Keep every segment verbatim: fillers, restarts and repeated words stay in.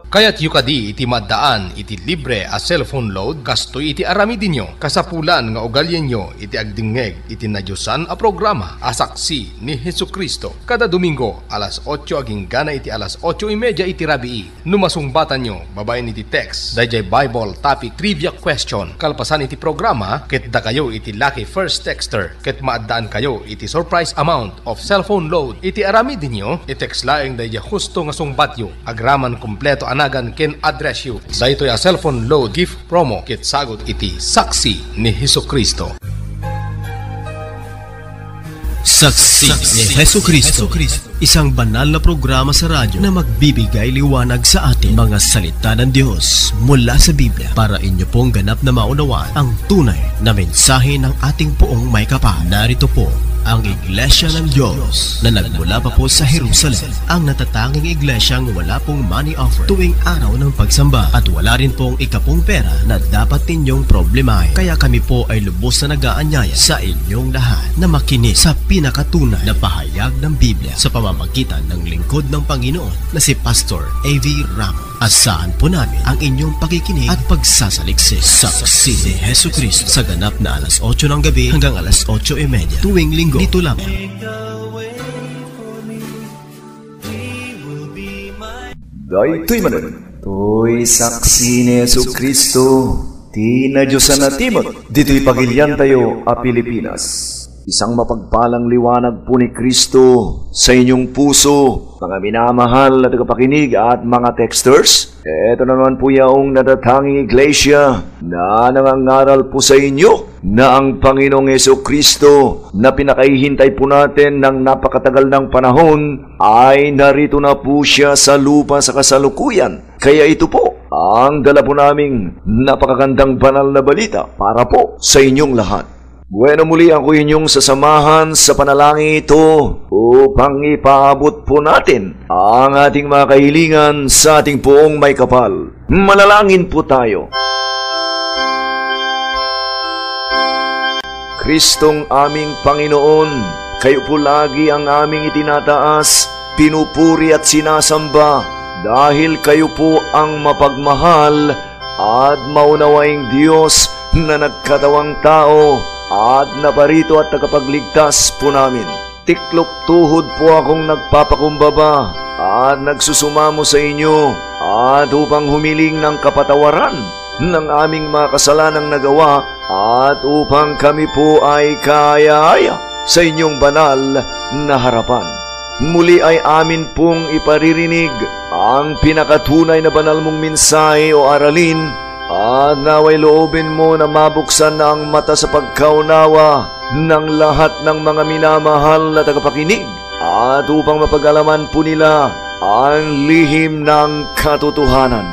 Kayatyo kadi iti maaddaan iti libre a cellphone load? Kastoy iti aramidenyo, kasapulan nga ugalienyo iti agdengngeg iti nadiosan a programa a Saksi ni Jesu-Cristo. Kada Domingo, alas otso agingga na iti alas otso y media iti rabii. No masungbatanyo babaen iti text daydiay Bible topic trivia question kalpasan iti programa, ket dakayo iti lucky first texter ket maaddaankayo iti surprise amount of cellphone load. Iti aramidenyo, i-text laeng daydiay husto nga sungbatyo. Agraman kompleto a nagan ken addressyo. Daytoy a cellphone load gift promo ket sagut iti Saksi ni Jesu-Cristo. Saksi ni Jesu-Cristo, isang banal na programa sa radyo na magbibigay liwanag sa atin. Mga salita ng Diyos mula sa Biblia para inyo pong ganap na maunawaan ang tunay na mensahe ng ating Poong Maikapal. Narito po ang Iglesia ng Diyos na nagmula pa po sa Jerusalem, ang natatanging iglesiang wala pong money offer tuwing araw ng pagsamba at wala rin pong ikapong pera na dapat ninyong problemahin. Kaya kami po ay lubos na nag-aanyaya sa inyong lahat na makinig sa pinakatunay na pahayag ng Biblia sa pamamagitan ng lingkod ng Panginoon na si Pastor A V Ramos. Asahan po namin ang inyong pakikinig at pagsasaliksik. Saksi ni Jesu-Cristo sa ganap na alas otso ng gabi hanggang alas otso y media tuwing linggo. Dito lamang. Daytoy manen, toy Saksi ni Jesu-Cristo, ti nadiosan a timog, ditoy pagiliantayo a Pilipinas. Isang mapagpalang liwanag po ni Cristo sa inyong puso, mga minamahal na tagapakinig at mga texters. Eto na naman po yaong natatanging iglesia na nangangaral po sa inyo na ang Panginoong Jesu-Cristo na pinakahihintay po natin ng napakatagal ng panahon ay narito na po siya sa lupa sa kasalukuyan. Kaya ito po ang dala po naming napakagandang banal na balita para po sa inyong lahat. Bueno, muli ako inyong sasamahan sa panalangin ito upang ipaabot po natin ang ating mga kahilingan sa ating Poong Maikapal. Manalangin po tayo. Kristong aming Panginoon, kayo po lagi ang aming itinataas, pinupuri at sinasamba, dahil kayo po ang mapagmahal at maunawaing Dios na nagkatawang tao at naparito at tagapagligtas po namin. Tiklop tuhod po akong nagpapakumbaba at nagsusumamo sa inyo at upang humiling ng kapatawaran ng aming mga kasalanang nagawa at upang kami po ay kaaya-aya sa inyong banal na harapan. Muli ay amin pong iparirinig ang pinakatunay na banal mong mensahe o aralin, at naway loobin mo na mabuksan na ang mata sa pagkaunawa ng lahat ng mga minamahal na tagapakinig, at upang mapag-alaman po nila ang lihim ng katotohanan.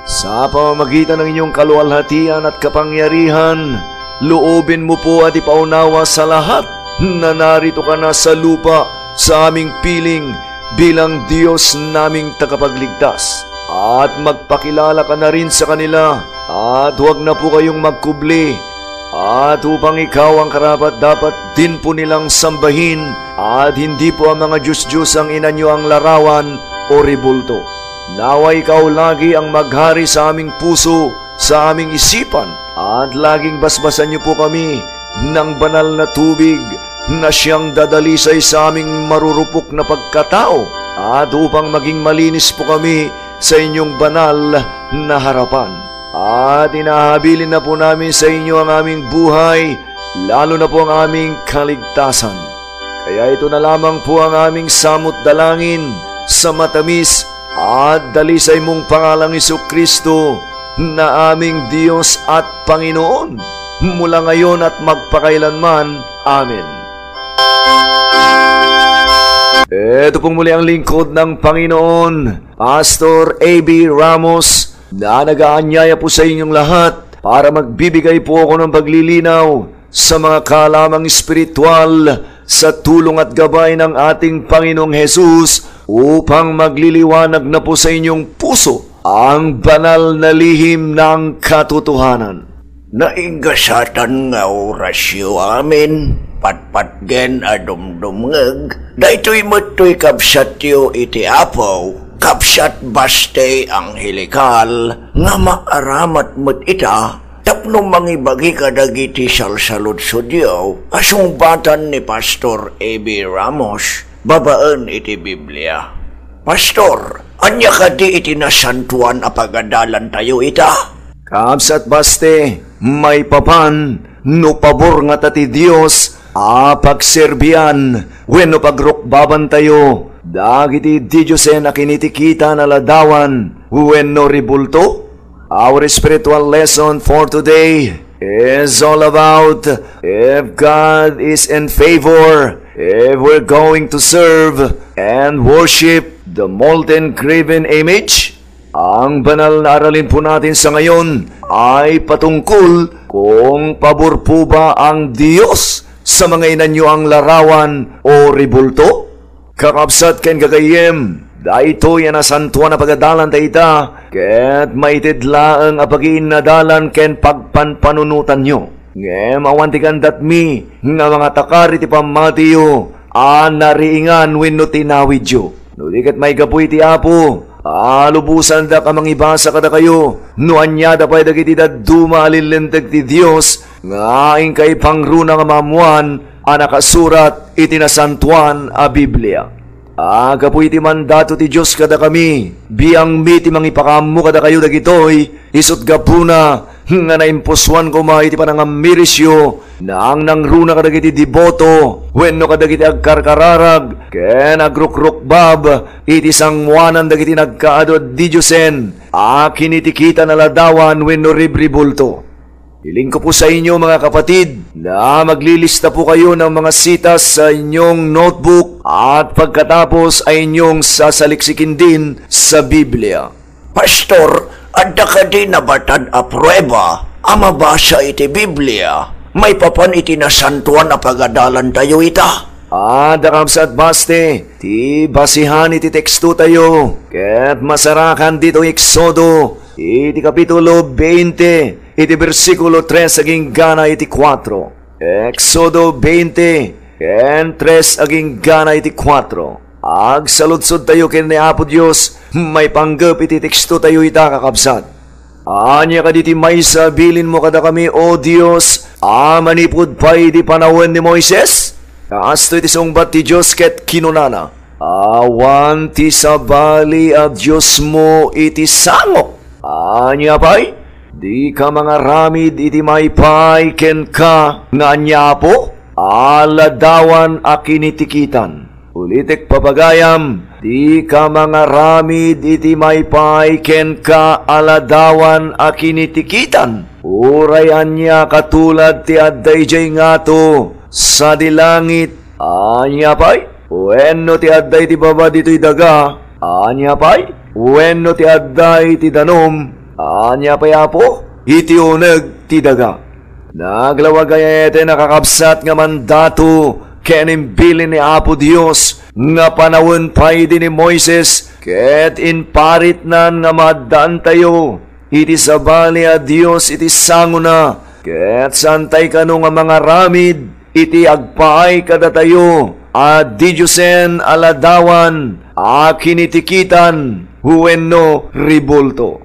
Sa pamamagitan ng inyong kaluwalhatian at kapangyarihan, loobin mo po at ipaunawa sa lahat na narito ka na sa lupa sa aming piling bilang Diyos naming tagapagligtas. At magpakilala ka na rin sa kanila, at huwag na po kayong magkubli, at upang ikaw ang karapat-dapat din po nilang sambahin, at hindi po ang mga diyos-diyos ang inanyo ang larawan o rebulto. Nawa ikaw lagi ang maghari sa aming puso, sa aming isipan, at laging basbasan niyo po kami ng banal na tubig na siyang dadalisay sa aming marurupok na pagkatao, at upang maging malinis po kami sa inyong banal na harapan. At inahabilin na po namin sa inyo ang aming buhay, lalo na po ang aming kaligtasan. Kaya ito na lamang po ang aming samot dalangin sa matamis at dalisay mong pangalang Jesu-Cristo na aming Diyos at Panginoon, mula ngayon at magpakailanman. Amen. Ito pong muli ang lingkod ng Panginoon, Pastor A B Ramos, na nag-aanyaya po sa inyong lahat para magbibigay po ako ng paglilinaw sa mga kaalamang espiritual sa tulong at gabay ng ating Panginoong Hesus upang magliliwanag na po sa inyong puso ang banal na lihim ng katotohanan. Nainggasatan nga orasyo amin, patpatgen a dumdumngeg, daytoy met toy kabsatyo iti Apo, Kabsat, Baste Angelical, nga maaramat met ita tapno mangibagi kadagiti salsaludsodyo a sungbatan ni Pastor A B Ramos babaen iti Biblia. Pastor, ania kadi iti nasantoan a pagadalantayo ita? Kabsat, Baste, maipapan no pabor ngata ti Dios a pagserbian wenno pagrukbabantayo dagiti didiosen a kinitikitan a ladawan wenno ribulto? Our spiritual lesson for today is all about if God is in favor, if we're going to serve and worship the molten graven image. Ang banal na aralin po natin sa ngayon ay patungkol kung pabor po ba ang Dios sa mga inanyoang larawan o ribulto? Kakabsat ken gagayyem, daytoy a nasantoan a pagadalan dayta, ket maited laeng a pagiinnadalan ken pagpanpanunotanyo. Ngem awan ti gandatmi nga mangatakar iti pammatiyo a nariingan wenno tinawidyo. No di ket maigapu iti Apo, a lubosandak a mangibasa kadakayo, no aniada pay dagiti dadduma a lillinteg ti Dios nga inka ipangruna nga maammoan a nakasurat iti nasantoan a Biblia. A gapu iti mandato ti Dios kadakami, biangmi ti mangipakaammo kadakayo dagitoy, isut' gapuna nga naimpusoan koma iti panangamirisyo, nangnangruna kadagiti deboto wenno kadagiti agkarkararag ken agrukrukbab iti sangoanan dagiti nagkaadu a didiosen a kinitikitan a ladawan wenno ribribulto. Ilinko po sa inyo, mga kapatid, na maglilista po kayo ng mga sitas sa inyong notebook at pagkatapos ay inyong sasaliksikin din sa Biblia. Pastor, adda kadi nabatad a prueba a mabasa iti Biblia maipapan iti nasantoan a pagadalantayo ita? Adda, kabsat, Baste, ti basihan iti tekstotayo, ket masarakan ditoy Exodo, iti kapitulo twenty, iti bersikulo tres agingga na iti kuatro. Exodo twenty, ken tres agingga na iti kuatro. Agsaludsodtayo ken ni Apo Dios maipanggep iti tekstotayo ita, kakabsat. Ania kadi ti maysa a bilinmo kadakami, O Dios, a manipud pay idi panawen ni Moises? Kastoy ti sungbat ti Dios ket kinunana, Awan ti sabali a diosmo iti sangok. Ania pay? Dika mangaramid iti maipay kenka nga ania, Apo? A ladawan a kinitikitan. Ulitek, papagayam, dika mangaramid iti maipay kenka a ladawan a kinitikitan. Uray ania katulad ti adda idiay ngato sadi langit, ania pay? Wenno ti adda iti baba ditoy daga, ania pay? Wenno ti adda iti danum, ania pay, Apo? Iti uneg ti daga. Naglawag aya iti nakakabsat nga mandato ken imbilin ni Apo Dios nga panawen pay idi ni Moises ket imparitnan nga maaddaantayo iti sabali a Dios iti sangona, ket saantay kano nga mangaramid iti agpaay kadatayo a didiosen a ladawan a kinitikitan wenno ribulto.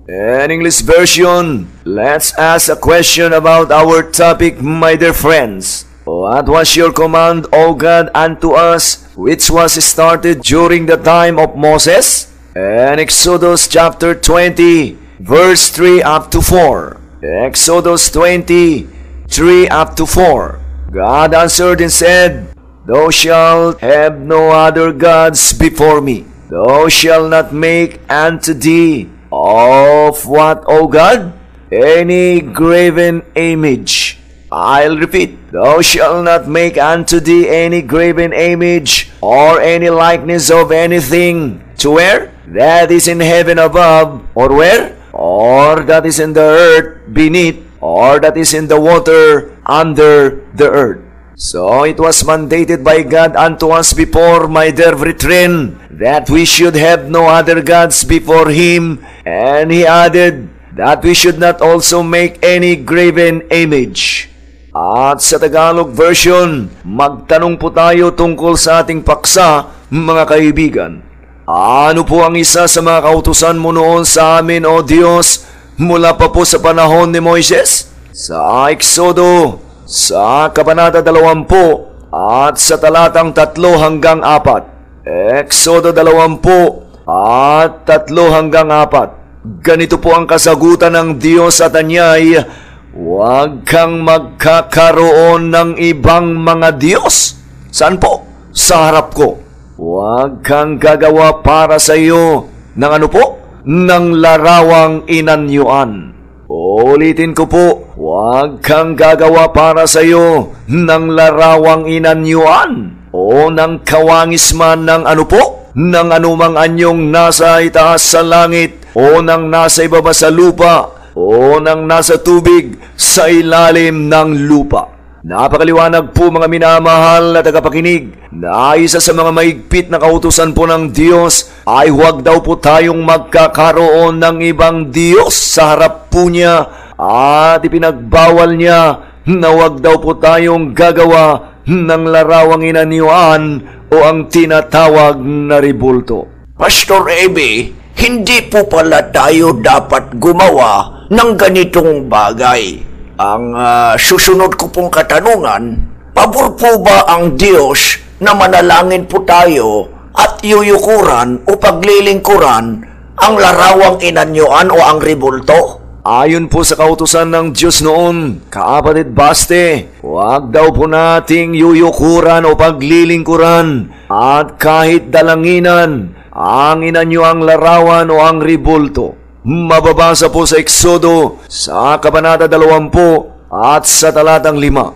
An English version, let's ask a question about our topic, my dear friends. What was your command, O God, unto us, which was started during the time of Moses? And Exodus chapter twenty, verse three up to four. Exodus twenty, three up to four. God answered and said, Thou shalt have no other gods before me. Thou shalt not make unto thee of what, O God, any graven image. I'll repeat, Thou shalt not make unto thee any graven image or any likeness of anything, to where that is in heaven above, or where, or that is in the earth beneath, or that is in the water under the earth. So it was mandated by God unto us before, my dear brethren, that we should have no other gods before Him. And He added that we should not also make any graven image. At sa Tagalog version, magtanong po tayo tungkol sa ating paksa, mga kaibigan. Ano po ang isa sa mga kautusan mo noon sa amin, O Dios, mula pa po sa panahon ni Moises? Sa Eksodo, sa kabanata dalawampu at sa talatang tatlo hanggang apat. Eksodo dalawampu at tatlo hanggang apat. Ganito po ang kasagutan ng Dios at anyay, "Huwag kang magkakaroon ng ibang mga dios." Saan po? Sa harap ko. "Huwag kang gagawa para sa iyo ng ano po? Ng larawang inanyuan." Ulitin ko po, "Huwag kang gagawa para sa iyo ng larawang inanyuan o ng kawangis man ng ano po? Ng anumang anyong nasa itaas sa langit o ng nasa ibaba sa lupa o ng nasa tubig sa ilalim ng lupa." Napakaliwanag po, mga minamahal na tagapakinig, na isa sa mga maigpit na kautusan po ng Dios ay huwag daw po tayong magkakaroon ng ibang dios sa harap po niya, at ipinagbawal niya na huwag daw po tayong gagawa ng larawang inanyuan o ang tinatawag na rebulto. Pastor Ebi, hindi po pala tayo dapat gumawa ng ganitong bagay. Ang, ah, susunod ko pong katanungan, pabor po ba ang Dios na manalangin po tayo at yuyukuran o paglilingkuran ang larawang inanyuan o ang rebulto? Ayon po sa kautusan ng Dios noon, kapatid Baste, huwag daw po nating yuyukuran o paglilingkuran at kahit dalanginan ang inanyuang larawan o ang rebulto. Mababasa po sa Eksodo, sa kabanata dalawampu at sa talatang lima.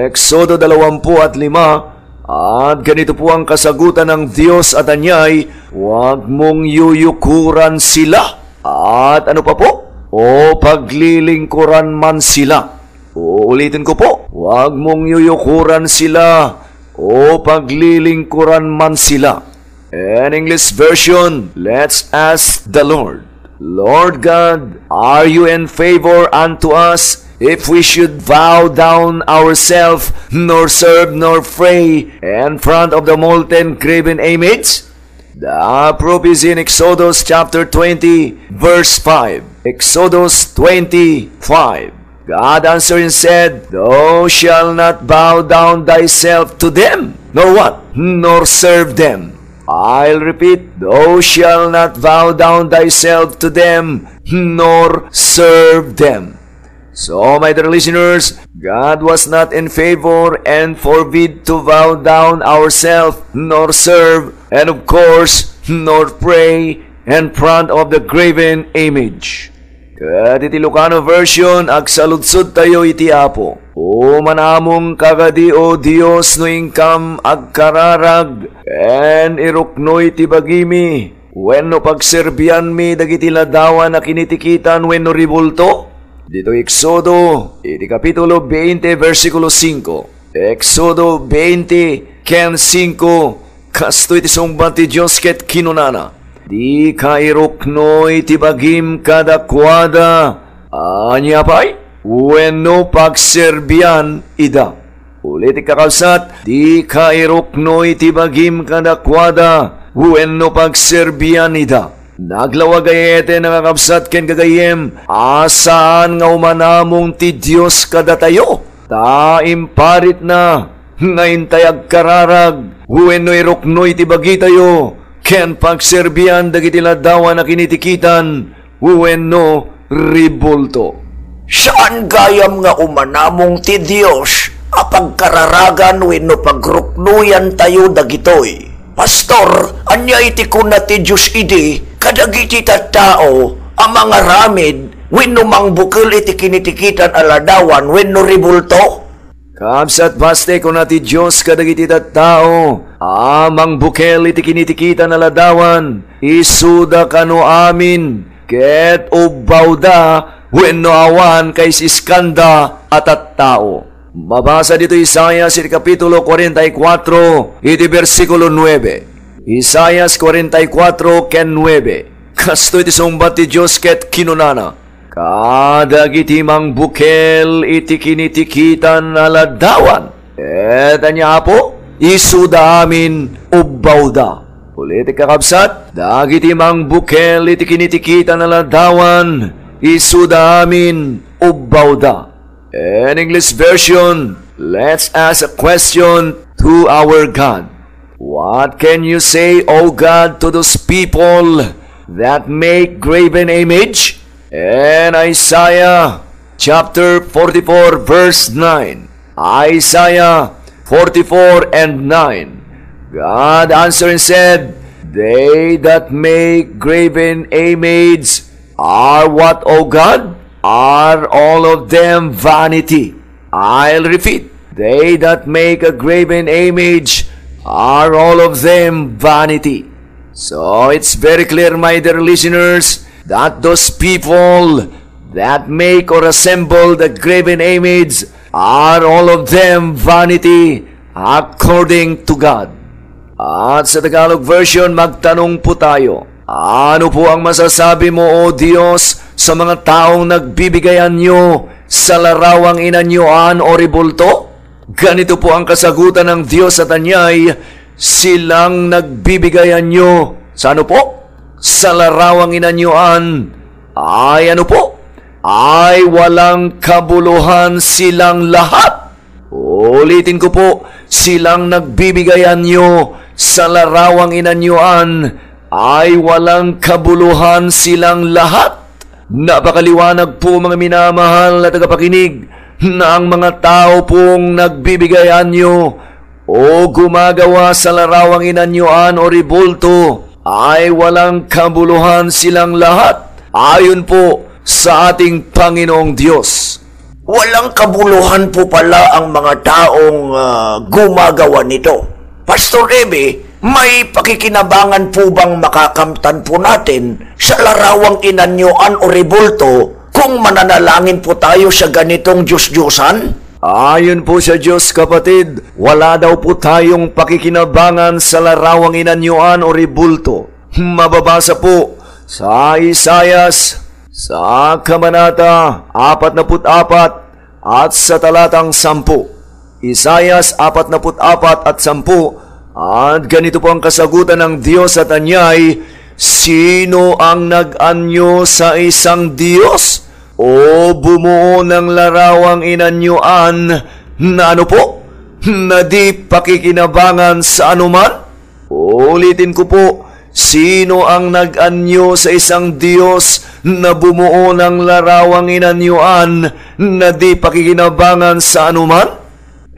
Eksodo dalawampu at lima, at ganito po ang kasagutan ng Dios at anyay, "Huwag mong yuyukuran sila." At ano pa po? "O paglilingkuran man sila." Uulitin ko po, "Huwag mong yuyukuran sila o paglilingkuran man sila." An English version, let's ask the Lord. Lord God, are you in favor unto us if we should bow down ourselves, nor serve, nor pray in front of the molten graven image? The proof is in Exodus chapter twenty, verse five. Exodus twenty-five. God answered and said, "Thou shalt not bow down thyself to them," nor what? "Nor serve them." I'll repeat, "Thou shalt not bow down thyself to them, nor serve them." So, my dear listeners, God was not in favor and forbid to bow down ourselves, nor serve, and of course, nor pray in front of the graven image. Ket iti Ilocano version, agsaludsodtayo iti Apo. Umanamong kadi, O Dios, no inkam agkararag, ken iruknoy ti bagimi, wenno pagserbianmi dagiti ladawan a kinitikitan wenno ribulto? Ditoy Exodo, iti Kapitulo twenty, bersikulo singko. Exodo twenty, ken singko, kastoy ti sungbat ti Dios ket kinunana, "Dika iruknoy ti bagim kadakuada." Ania pay? "Wenno pagserbian ida." Ulit, kakabsat, "Dika iruknoy ti bagim kadakuada wenno pagserbian ida." Naglawag gayeten a kakabsat ken gagayyem a saan nga umanamong ti Dios kadatayo, ta imparitna nga intay agkararag wenno iruknoy ti bagitayo ken pagserbian dagiti ladawan a kinitikitan wenno ribulto. Saan gayam nga umanamong ti Dios a pagkararagan wenno pagruknoyantayo dagitoy? Pastor, ania iti kuna ti Dios idi kadagiti tattao a mangaramid wenno mangbukel iti kinitikitan a ladawan wenno ribulto? Kabsat, baste, kuna ti Dios kadagiti tattao a mangbukel iti kinitikitan a ladawan, isuda kano amin, ket ubbawda wenno awan kaisiskanda a tattao. Mabasa ditoy Isaias iti Kapitulo kuarenta y kuatro, iti bersikulo nuebe. Isaias kuarenta y kuatro ken nuebe. Kastoy ti sungbat ti Dios ket kinunana, "Kadagiti mangbukel iti kinitikitan a ladawan, et ania, Apo? Isuda amin ubbawda." Ulit, kakabsat, dagiti mangbukel iti kinitikita a ladawan, isuda amin ubbawda. In English version, let's ask a question to our God. What can you say, O God, to those people that make graven image? In Isaiah chapter forty-four, verse nine. Isaiah forty-four and nine. God answered and said, "They that make graven image are what, O God? Are all of them vanity?" I'll repeat. "They that make a graven image are all of them vanity." So it's very clear, my dear listeners, that those people that make or assemble the graven image are all of them vanity according to God. At sa Tagalog version, magtanong po tayo, "Ano po ang masasabi mo, O Dios, sa mga taong nagbibigay anyo sa larawang inanyoan o rebulto?" Ganito po ang kasagutan ng Dios at anyay, "Silang nagbibigay anyo sa ano po? Sa larawang inanyoan ay ano po? Ay walang kabuluhan silang lahat." Ulitin ko po, "Silang nagbibigay anyo sa larawang inanyoan ay walang kabuluhan silang lahat." Napakaliwanag po, mga minamahal na tagapakinig, na ang mga tao pong nagbibigay anyo o gumagawa sa larawang inanyoan o rebulto ay walang kabuluhan silang lahat, ayon po sa ating Panginoong Dios. Walang kabuluhan po pala ang mga taong, ah, gumagawa nito. Pastor Ebe, may pakikinabangan po bang makakamtan po natin sa larawang inanyoan o rebulto kung mananalangin po tayo sa ganitong Diyos-Diyosan? Ayon po sa Diyos, kapatid, wala daw po tayong pakikinabangan sa larawang inanyoan o rebulto. Mababasa po sa Isaias, sa kabanata apat na put apat at sa talatang sampu. Isaias apat na put apat at sampu, at ganito po ang kasagutan ng Dios at anyay, "Sino ang nag-anyo sa isang Dios o bumuo ng larawang inanyoan na ano po? Na di pakikinabangan sa anuman?" Ulitin ko po, sino ang nag-anyo sa isang Dios na bumuo ng larawang inanyoan na di pakikinabangan sa anuman?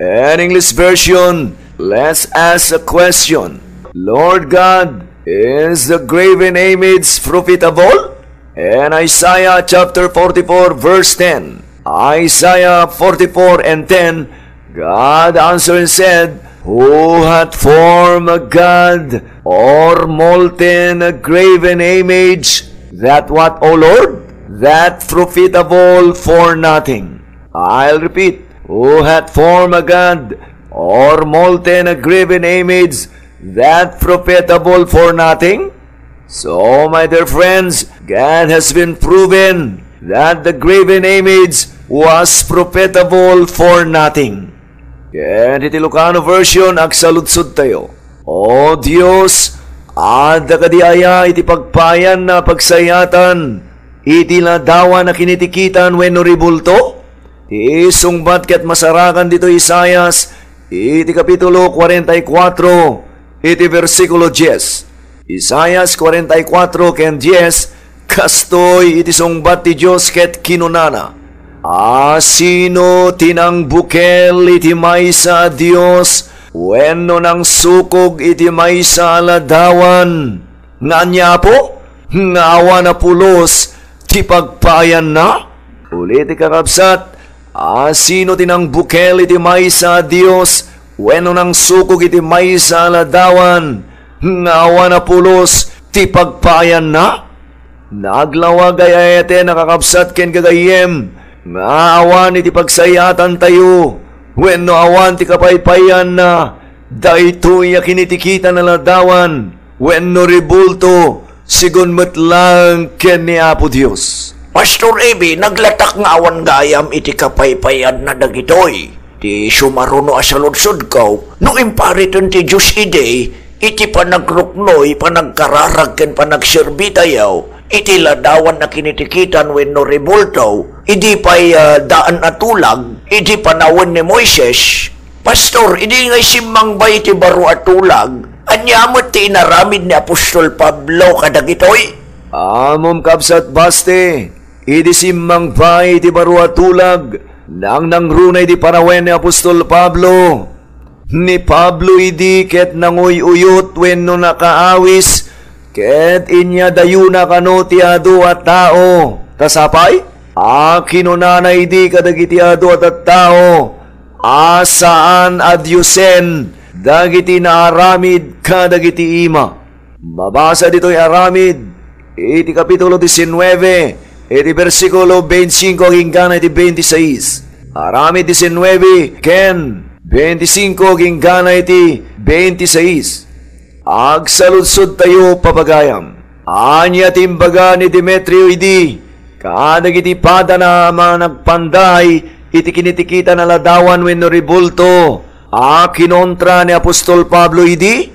An English version, let's ask a question. Lord God, is the graven image profitable? In Isaiah chapter forty-four, verse ten, Isaiah forty-four and ten, God answered and said, "Who hath formed a god or molten a graven image, that what, O Lord? That profitable for nothing." I'll repeat, "Who hath formed a god or molten a graven image, that profitable for nothing?" So, my dear friends, God has been proven that the graven image was profitable for nothing. Ken iti Ilocano version, agsaludsod tayo. O Dios, adda kadi aya iti pagpayan na pagsayaatan iti ladawan a kinitikitan wenno ribulto? Ti sungbat ket masarakan ditoy Isaias, iti kapitulo kuarenta y kuatro, iti bersikulo dies. Isaias kuarenta y kuatro ken dies, kastoy iti sungbat ti Dios ket kinunana, "A sino ti nangbukel iti maysa a Dios wenno nangsukog iti maysa a ladawan? Nga ania, Apo? Nga awan a pulos ti pagpaayanna?" Ulit, kakabsat, a sino ti nangbukel iti maysa a Dios wenno nangsukog iti maysa a ladawan nga awan a pulos ti pagpaayanna? Naglawag ay ayaten a kakabsat ken gagayyem nga awan iti pagsayaatan tayo wenno awan ti kapaypayanna daytoy a kinitikitan a ladawan wenno ribulto, sigun met lang ken ni Apo Dios. Pastor Ebi, naglatak nga awan gayam iti kapaypayanna dagitoy. Ti sumaruno a saludsodko, no impariten ti Dios idi, iti panagruknoy, panagkararag ken panagserbitayo iti ladawan a kinitikitan wenno rebulto, idi pay, ah, daan a tulag, idi panawen ni Moises. Pastor, idi nga isimmangbay iti baro a tulag, ania met ti inaramid ni apostol Pablo kadagitoy? Ammom, kabsat Basti, idi simmangbay iti baro a tulag, nangnangruna idi panawen ni apostol Pablo. Ni Pablo idi ket nanguy-uyot wenno nakaawis, ket inyadayona kano ti adu a tao. Ta sapay? A kinunana idi kadagiti adu a tattao a saan a diosen dagiti naaramid kadagiti ima. Mabasa ditoy aramid iti kapitulo diecinueve, iti bersikulo veinticinco agingga iti veintiseis. Aramid diecinueve ken veinticinco agingga iti veintiseis. Agsaludsodtayo, papagayam. Ania ti imbaga ni Demetrio idi kadagiti padana a managpanday iti kinitikitan a ladawan wenno rebulto a kinontra ni apostol Pablo idi?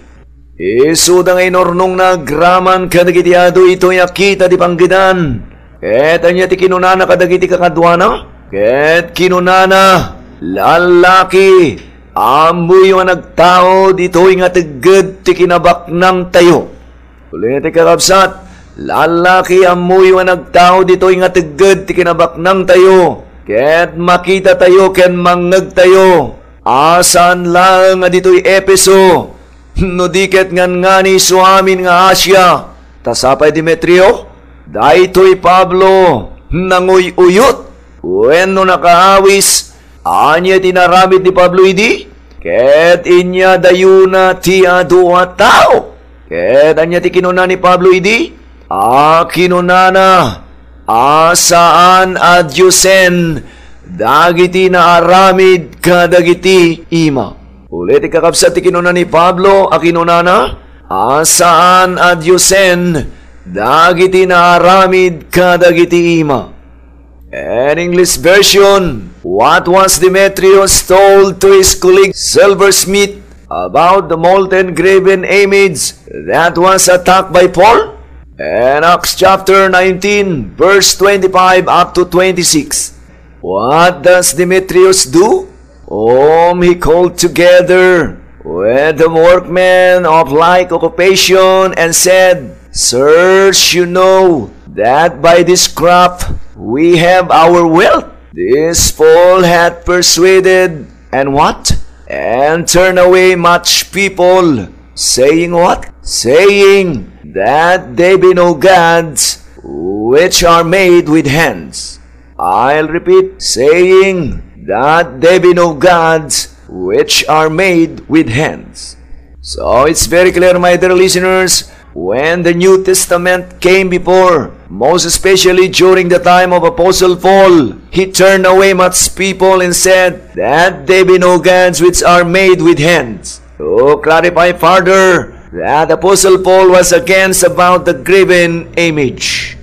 Isuda nga inurnongna agraman kadagiti adu itoy a kita ti panggedan. Ket ania ti kinunana kadagiti kakaduana? Ket kinunana, "Lallaki, ammoyo nga nagtao ditoy nga tegged ti kinabaknangtayo." Ulit, kakabsat, "Lallaki, ammoyo nga nagtao ditoy nga tegged ti kinabaknangtayo, ket makitatayo ken mangngegtayo a saan laeng a ditoy Efeso, no di ket ngangani isu amin nga Asia." Ta sapay, Demetrio, daytoy Pablo nanguy-uyot wenno nakaawis. Ania ti inaramid ni Pablo idi? Ket inyadayona ti adu a tao. Ket ania ti kinuna ni Pablo idi? A kinunana, a saan a diosen dagiti naaramid kadagiti ima. Ulit, kakabsat, ti kinuna ni Pablo a kinunana, a saan a diosen dagiti naaramid kadagiti ima. An English version, what was Demetrius told to his colleague silversmith about the molten graven image that was attacked by Paul? In Acts chapter nineteen, verse twenty-five up to twenty-six, what does Demetrius do? Whom he called together with the workmen of like occupation and said, "Sirs, you know that by this craft we have our wealth. This Paul hath persuaded," and what? "And turned away much people, saying," what? "Saying that they be no gods which are made with hands." I'll repeat, "Saying that they be no gods which are made with hands." So it's very clear, my dear listeners, when the New Testament came before, most especially during the time of Apostle Paul, he turned away much people and said that they be no gods which are made with hands. To clarify further, that Apostle Paul was against about the graven image.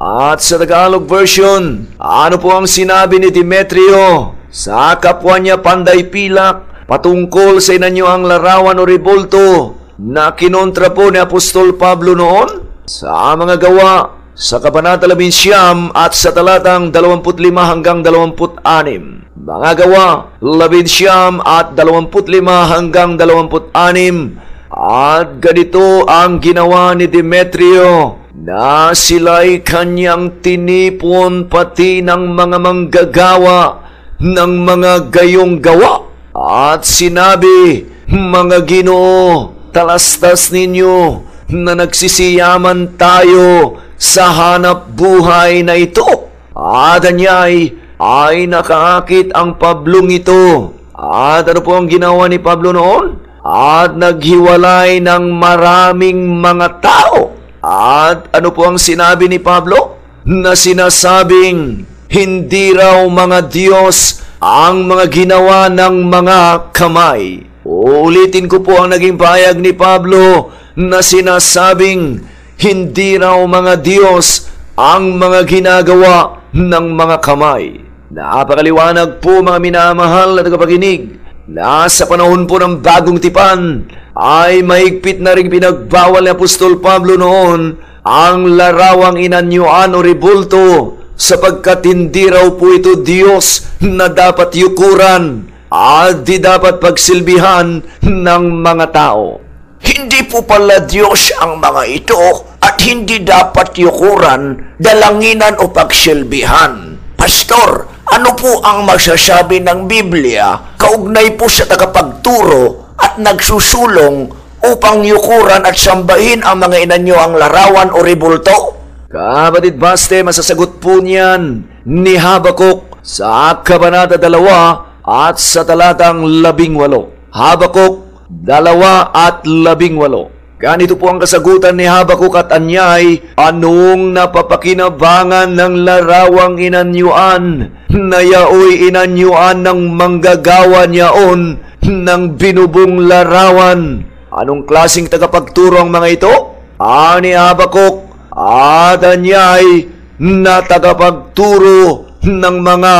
At sa Tagalog version, ano po ang sinabi ni Demetrio sa kapwa niya panday pilak patungkol sa inanyoang larawan o rebulto na kinontra po ni Apostol Pablo noon? Sa mga gawa, sa Kabanata labing siyam at sa talatang dalawampu't lima hanggang dalawampu't anim. Mga Gawa, labing siyam at dalawampu't lima hanggang dalawampu't anim. At ganito ang ginawa ni Demetrio, na sila'y kanyang tinipon pati ng mga manggagawa ng mga gayong gawa. At sinabi, "Mga Ginoo, talastas ninyo na nagsisiyaman tayo sa hanap buhay na ito." At anyay ay nakaakit ang Pablong ito. At ano po ang ginawa ni Pablo noon? At naghiwalay ng maraming mga tao. At ano po ang sinabi ni Pablo? Na sinasabing, "Hindi raw mga diyos ang mga ginawa ng mga kamay." Uulitin ko po ang naging pahayag ni Pablo na sinasabing, "Hindi raw mga diyos ang mga ginagawa ng mga kamay." Napakaliwanag po, mga minamahal na tagapakinig, na sa panahon po ng bagong tipan, Ay, mahigpit na ring pinagbawal ni Apostol Pablo noon ang larawang inanyoan o rebulto, sapagkat hindi raw po ito Diyos na dapat yukuran at di dapat pagsilbihan ng mga tao. Hindi po pala Diyos ang mga ito at hindi dapat yukuran, dalanginan o pagsilbihan. Pastor, ano po ang masasabi ng Biblia kaugnay po sa tagapagturo at nagsusulong upang yukuran at sambahin ang mga inanyoang larawan o rebulto? Kapatid Baste, masasagot po niyan ni Habakuk sa Kabanata dalawa at sa talatang labing walo. Habakuk dalawa at labing walo. Ganito po ang kasagutan ni Habakuk at anyay, anong napapakinabangan ng larawang inanyuan na yaoy inanyuan ng manggagawa niyaon ng binubong larawan? Anong klaseng tagapagturo ang mga ito? Ani Habakuk, at anyay na tagapagturo ng mga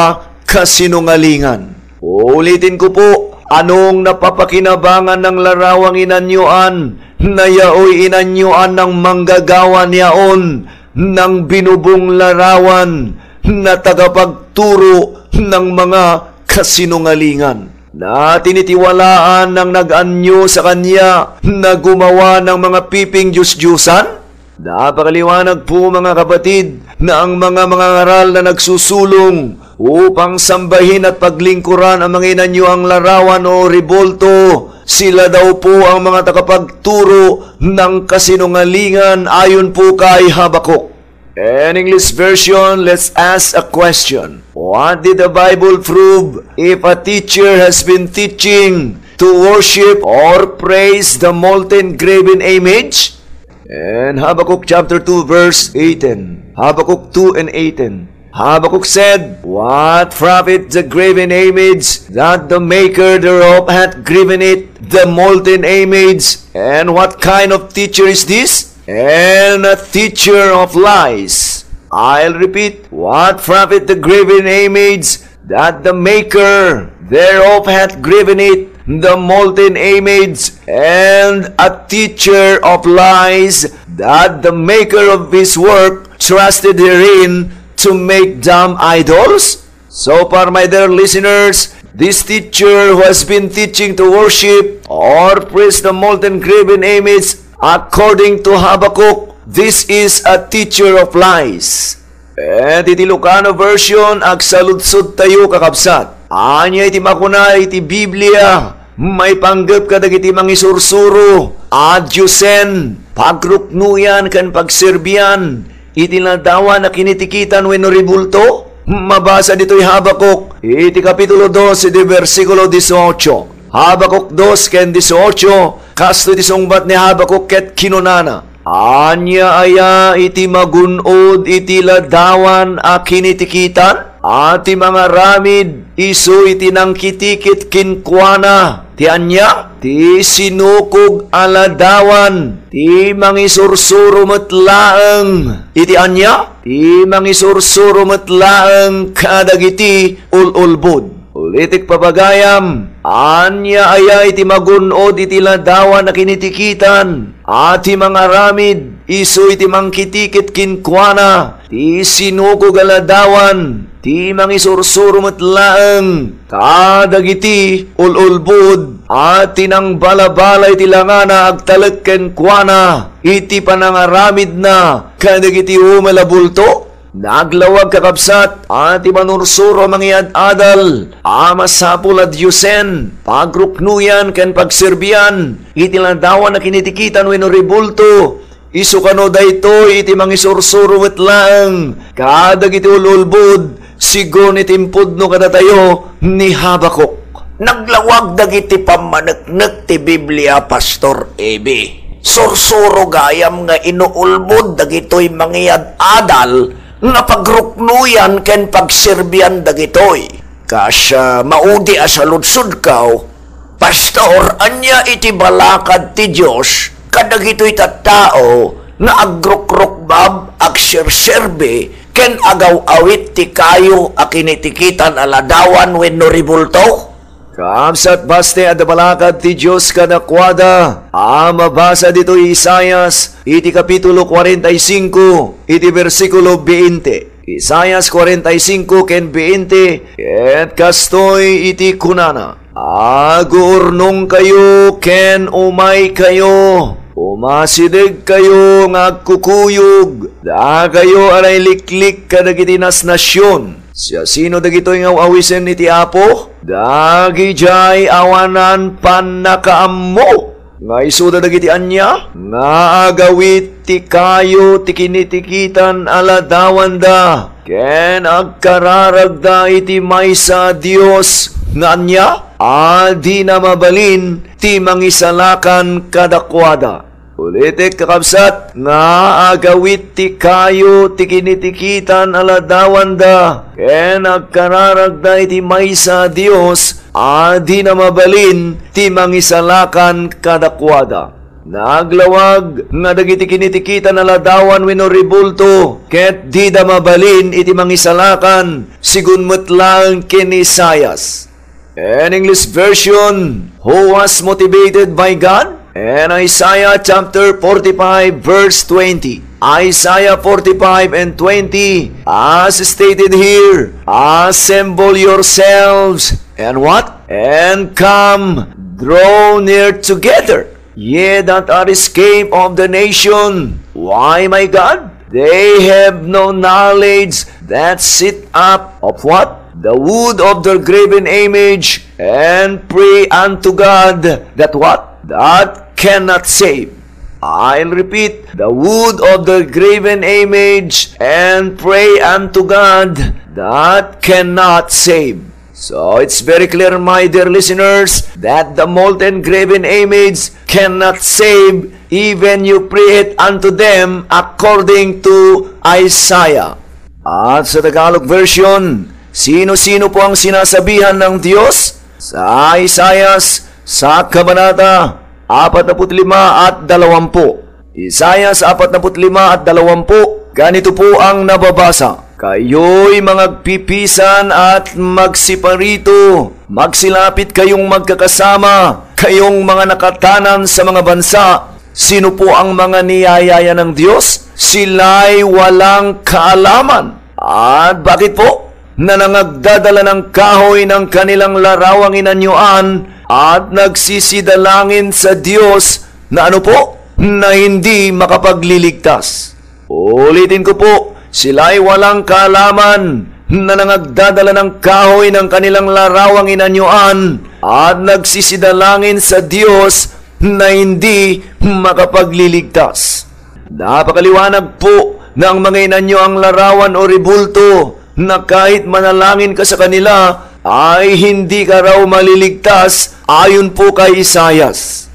kasinungalingan. Ulitin ko po, anong napapakinabangan ng larawang inanyuan na yaoy inanyuan ng manggagawa niyaon ng binubong larawan na tagapagturo ng mga kasinungalingan, na tinitiwalaan ng nag-anyo sa kanya na gumawa ng mga piping diyos-diyosan? Napakaliwanag po, mga kapatid, na ang mga mangangaral na nagsusulong upang sambahin at paglingkuran ang mga inanyoang larawan o rebulto, sila daw po ang mga tagapagturo ng kasinungalingan ayon po kay Habakuk. In English version, let's ask a question. What did the Bible prove if a teacher has been teaching to worship or praise the molten graven image? In Habakkuk chapter two, verse eighteen. Habakkuk two and eighteen. Habakkuk said, "What profit the graven image that the maker thereof hath graven it, the molten image? And what kind of teacher is this? And a teacher of lies." I'll repeat, "What profit the graven image that the maker thereof hath graven it, the molten image, and a teacher of lies, that the maker of his work trusted herein to make dumb idols?" So far, my dear listeners, this teacher who has been teaching to worship or praise the molten graven image, according to Habakkuk, this is a teacher of lies. Ket iti Ilocano version, agsaludsodtayo, kakabsat. Ania iti makuna iti Biblia maipanggep kadagiti mangisursuro a diosen, pagruknoyan ken pagserbian iti ladawan a kinitikitan wenno rebulto? Mabasa ditoy Habakkuk iti kapitulo dos, iti bersikulo dieciocho. Habakkuk dos ken dieciocho, kastoy ti sungbat ni Habakkuk ket kinunana, "Ania aya iti magun-od iti ladawan a kinitikitan? A ti mangaramid isu iti nangkitikit kenkuana ti ania? Ti sinukog a ladawan, ti mangisursuro met laeng iti ania? Ti mangisursuro met laeng kadagiti ul-ulbod." Ulitek, papagayam, ania aya iti magun-od iti ladawan a kinitikitan? A ti mangaramid isu iti mangkitikit kenkuana ti sinukog a ladawan, ti mangisursuro met laeng kadagiti ul-ulbod, a ti nangbalabala iti langana agtalek kenkuana iti panangaramidna kadagiti umel a bulto? Naglawag, kakabsat, a ti manursuro a mangiad-adal a masapul a diosen, pagruknoyan ken pagserbian iti ladawan a kinitikitan wenno rebulto. Isu kano daytoy iti mangisursuro met laeng kadagiti ul-ulbod, sigun iti impudno kadatayo ni Habakkuk. Naglawag dagiti pammaneknek ti Biblia, Pastor Ebi. Sursuro gayam nga inuulbod dagitoy mangiad-adal nga pagruknoyan ken pagserbian dagitoy. Kas, ah, maudi a saludsodko, Pastor, ania iti balakad ti Dios kadagitoy tattao nga agrukrukbab, agserserbi, ken agaw-awit ti kayo a kinitikitan a ladawan wenno rebulto? Kabsat, baste adda balakad ti Dios kadakuada a mabasa ditoy Isaias iti kapitulo kuarenta y singko, iti bersikulo beinte. Isaias kuarenta y singko ken beinte, ket kastoy iti kunana: Aguurnongkayo ken umaykayo. Umasidegkayo nga agkukuyog. Dakayo a nailiklik kadagiti nasnasion. Siasino dagitoy nga aw-awisen iti Apo? Dagidiay awanan pannakaammo. Nga isuda dagiti ania? Nga agawid ti kayo ti kinitikitan a ladawanda, ken agkararagda iti maysa a Dios nga ania? A dina mabalin ti mangisalakan kadakuada. Ulitek, kakabsat, nga agawid ti kayo ti kinitikitan a ladawanda, ken agkararagda iti maysa a Dios a dina mabalin ti mangisalakan kadakuada. Naglawag nga dagiti kinitikitan a ladawan wenno rebulto, ket dida mabalin iti mangisalakan, sigun met laeng ken ni Isaias. An English version, who was motivated by God? And Isaiah chapter forty-five, verse twenty. Isaiah forty-five and twenty, as stated here, "Assemble yourselves and what? And come, draw near together, ye that are escaped of the nation." Why, my God? They have no knowledge that sit up of what? The wood of their graven image, and pray unto God that what? That cannot save. I'll repeat, the wood of the graven image, and pray unto God that cannot save. So it's very clear, my dear listeners, that the molten graven image cannot save, even you pray it unto them, according to Isaiah. At sa Tagalog version, sino-sino po ang sinasabihan ng Dios? Sa Isaias, sa Kabanata apat naput lima at dalawampu. Isaias apat naput lima at dalawampu, ganito po ang nababasa: "Kayo'y mangagpipisan at magsiparito, magsilapit kayong magkakasama, kayong mga nakatanan sa mga bansa." Sino po ang mga niyayaya ng Dios? Sila'y walang kaalaman. At bakit po? Na nangagdadala ng kahoy ng kanilang larawang inanyoan at nagsisidalangin sa Dios na ano po? Na hindi makapagliligtas. Ulitin ko po, sila'y walang kaalaman na nangagdadala ng kahoy ng kanilang larawang inanyoan at nagsisidalangin sa Dios na hindi makapagliligtas. Napakaliwanag po na ang mga inanyoang larawan o rebulto na kahit manalangin ka sa kanila ay hindi ka raw maliligtas, ayon po kay Isaias.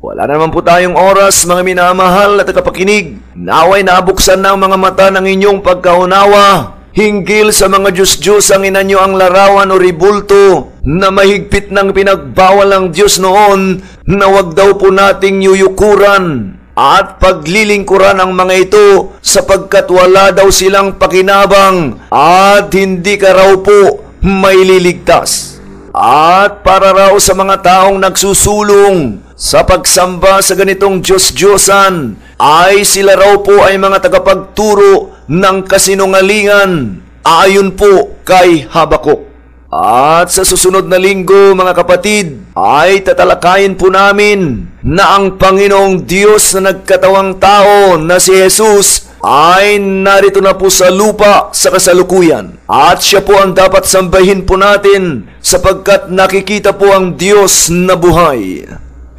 Wala na naman po tayong oras, mga minamahal na tagapakinig. Naway nabuksan na ang mga mata ng inyong pagkaunawa hinggil sa mga diyos-diyosang inanyoang larawan o rebulto na mahigpit nang pinagbawal ng Dios noon, na wag daw po nating yuyukuran at paglilingkuran ang mga ito, sapagkat wala daw silang pakinabang at hindi ka raw po maililigtas. At para raw sa mga taong nagsusulong sa pagsamba sa ganitong diyos-diyosan, ay sila raw po ay mga tagapagturo ng kasinungalingan, ayon po kay Habacuc. At sa susunod na linggo, mga kapatid, ay tatalakayin po namin na ang Panginoong Diyos na nagkatawang tao na si Jesus ay narito na po sa lupa sa kasalukuyan. At siya po ang dapat sambahin po natin, sapagkat nakikita po ang Diyos na buhay.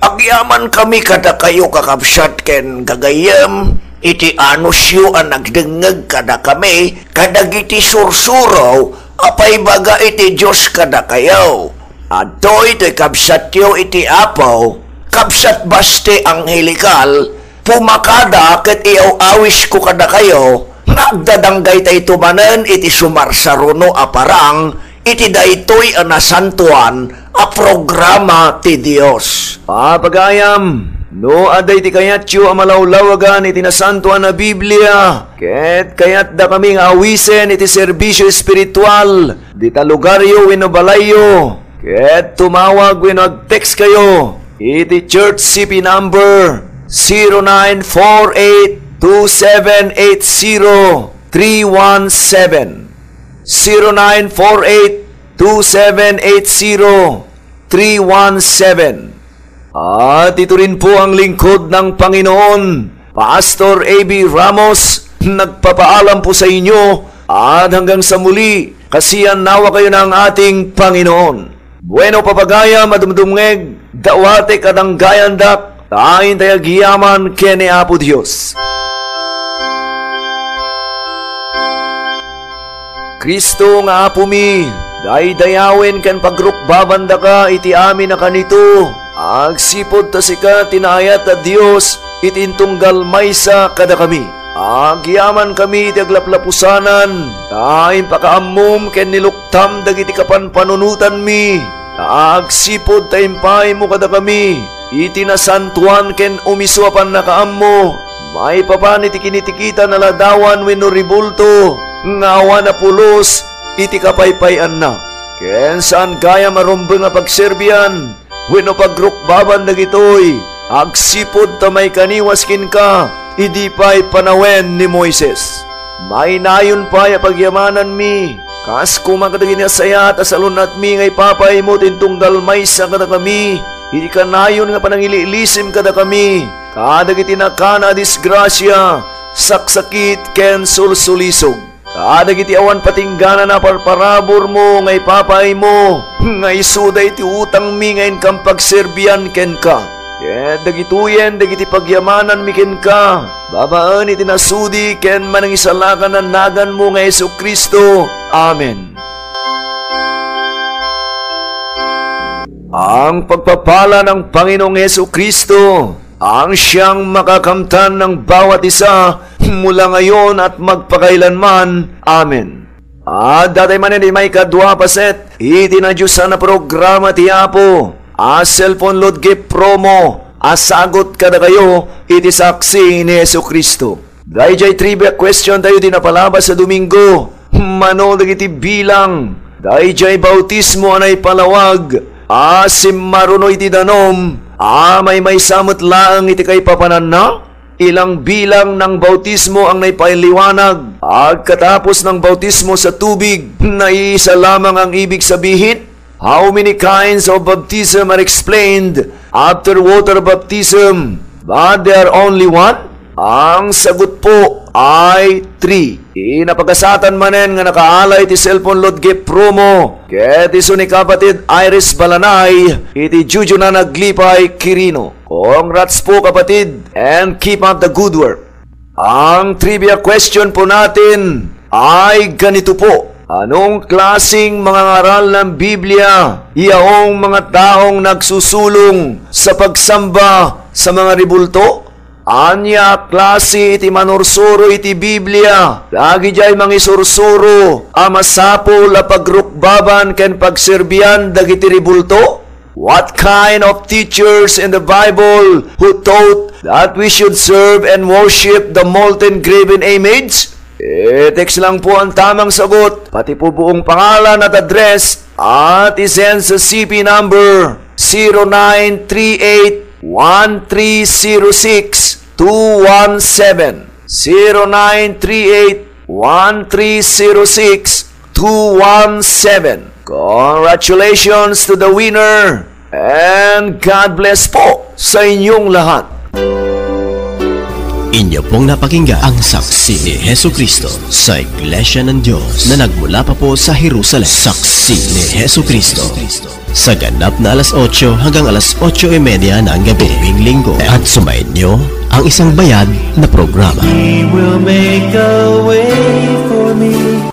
Agyaman kami kadakayo, kakabsat ken gagayyem, iti anusyo a nagdengngeg kadakami kadagiti sursuro a paibaga iti Dios kadakayo. Adtoy toy kabsatyo iti Apo, kabsat Baste Angelical, pumakada ket iyaw-awisko kadakayo nga agdadanggay daytoy manen iti sumarsaruno a parang iti daytoy a nasantoan a programa ti Dios. Papagayam, no adda iti kayatyo a malawlawagan iti Nasantoan a Biblia, ket kayatdakami nga awisen iti serbisio espiritual, dita lugaryo wenno balayyo, Ket tumawag wenno ag-text kayo iti Church C P number zero nine four eight two seven eight zero three one seven. Zero nine four eight two seven eight zero three one seven. At ito rin po ang lingkod ng Panginoon, Pastor A B Ramos, nagpapaalam po sa inyo, at hanggang sa muli, kasianawa kayo ng ating Panginoon. Bueno, papagayam a dumdumngeg, dawatek a danggayandak, ta intay agyaman ken ni Apo Dios. Kristo nga Apomi, daydayawen ken pagrukbaban daka iti amin a kanito, agsipud ta sika ti naayat a Dios iti intunggal maysa kadakami. Agyamankami iti aglaplapusanan, ta impakaammom ken niluktam dagiti kapanpanunotanmi, ta agsipud ta impaaymo kadakami iti nasantoan ken umisu a pannakaammo, maipapan iti kinitikitan a ladawan wenno ribulto nga awan a pulos iti kapaypay-anna. Ken saan gayam a rumbeng a pagserbian wenno pagrukbaban dagitoy, agsipud ta maikaniwas kenka idi pay panawen ni Moises. Mainayon pay a pagyamananmi, kas koma kadagiti nasayaat a salun-atmi nga ipapaaymo ti intunggal maysa kadakami, iti kanayon nga panangililisem kadakami, kadagiti nakan a disgrasia, saksakit, ken sulsulisog. Kadagiti awan patingganan a parparaburmo nga ipapaaymo, nga isuda iti utangmi nga inkam pagserbian kenka. Ket dagitoyen dagiti pagyamananmi kenka, babaen iti nasudi ken manangisalakan a naganmo nga Jesu-Cristo. Amen. Ang pagpapala ng Panginoong Jesu-Cristo ang siyang makakamtan ng bawat isa mula ngayon at magpakailanman. Amen. Adda tay manen iti maikadua a paset iti nadiosan a programa ti Apo a cellphone load gift promo a sagut kadakayo iti saksi ni Jesu-Cristo. Dayjay trivia question tayo ti napalabas a Domingo. Mano dagiti bilang, dayjay bautismo a naipalawag a simmaruno iti danum a maymaysa met laeng iti kaipapananna? Ilang bilang ng bautismo ang naipaliwanag agkatapos ng bautismo sa tubig? Naiisa lamang ang ibig sabihin? How many kinds of baptism are explained after water baptism, but there are only one? Ang sagot po ay three. Inapagasatan manen nga nakaala iti cellphone load gift promo ket isu ni kapatid Iris Balanay iti Jujunan Aglipay, Quirino. Congrats po, kapatid, and keep up the good work. Ang trivia question po natin ay ganito po. Anong klaseng mga ngaral ng Biblia yaong mga taong nagsusulong sa pagsamba sa mga ribulto? Ania a klase iti manursuro iti Biblia dagidiay mangisursuro a masapul a pagrukbaban ken pagserbian dagiti ribulto? What kind of teachers in the Bible who taught that we should serve and worship the molten graven image? I-text lang po ang tamang sagot, pati po buong pangalan at address, at isend sa C P number zero nine three eight one three zero six two one seven. Zero nine three eight one three zero six two one seven. Congratulations to the winner and God bless po sa inyong lahat. Inyo pong napakinggan ang Saksi ni Jesu Cristo sa Iglesia ng Diyos na nagmula pa po sa Jerusalem. Saksi ni Jesu Cristo. Sa ganap na alas otso hanggang alas otso y media ng gabi, tuwing linggo. At sumainyo ang isang bayad na programa. He will make a way for me.